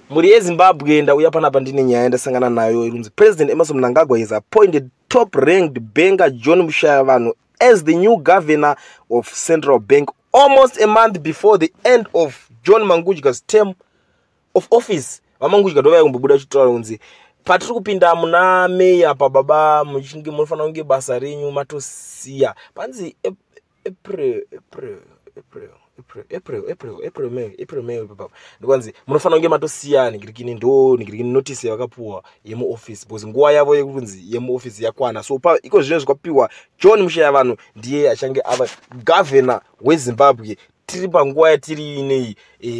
Mhuri yeZimbabwe, ndauya panapa ndine nyaya yandasangana nayo irunzi President Emmerson Mnangagwa has appointed top ranked banker John Mushayavanhu as the new governor of Central Bank almost a month before the end of John Mangudya's term of office. VaMangudya ndovaya kumbobuda chitaura kunzi patiri kupinda muna May apa, baba, muchinge munofanira kunge basa renyu matosiya. Panzi April, April, April, April, April, April, April, May, April, May ipapo ndikwanzi munofanira kunge matosiya ningirikini. Ndo ningirikini notice yavakapuwa yemuoffice, because nguva yavo yekunzi yemuoffice yakwana. So pa iko zvino zvikapiwa John Mushayavanhu, ndiye achange ava governor weZimbabwe. Tiri panguva yatiri inei,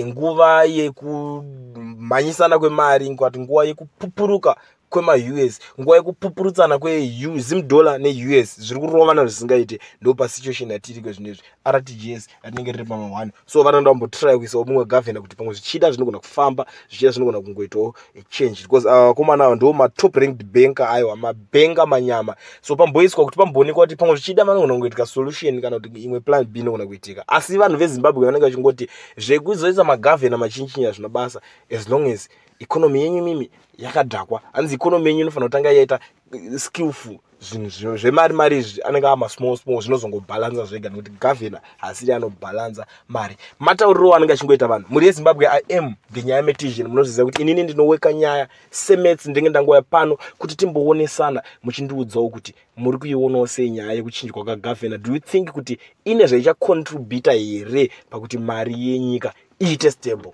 nguva yekumhanyisana kwemari, ngati nguva yekupupuruka kwemaUS, nguva yekupupurutsana kweZim dollar neUS, zviri kurovana zvisingaite. Ndo pasituation yatiri kwezvinezvi. RTGS ratinenge riri pama1, so vanoda kumbotry kuisawo mumwe governor kuti pamwe zvichida zvinogona kufamba, zvichida zvinogona kungoitawo change, because vakomana ava ndo matop ranked banker, aiwa, mabhenga manyama. So pamboiswa kuti pamboonekwa kuti pamwe zvichida vanogona kungoitika solution kana kuti imwe plan B inogona kuitika. Asi vanhu veZimbabwe vanenge vachingoti zvekuzoisa magavhena machinchinja zvino basa as long as economy yenyu mimi yakadhakwa. Hanzi economy yenyu inofanira kutanga yaita skillful. Zvinhu zvemari mari izvi anenge amasmall small, zvinozongobhalanza zvega, nekuti gavhena hasiri anobhalanza mari. Matauriro anenge achingoita vanhu. Mhuri yeZimbabwe, I am the Nyaya Metician. Munoziva kuti inini ndinoweka nyaya semets. Ndenge ndangoya pano kuti timboonesana, muchindiudzawo kuti muri kuionawo sei nyaya yekuchinjwa kwagavhena. Do you think kuti ine zvaichacontributa here pakuti mari yenyika iite stable?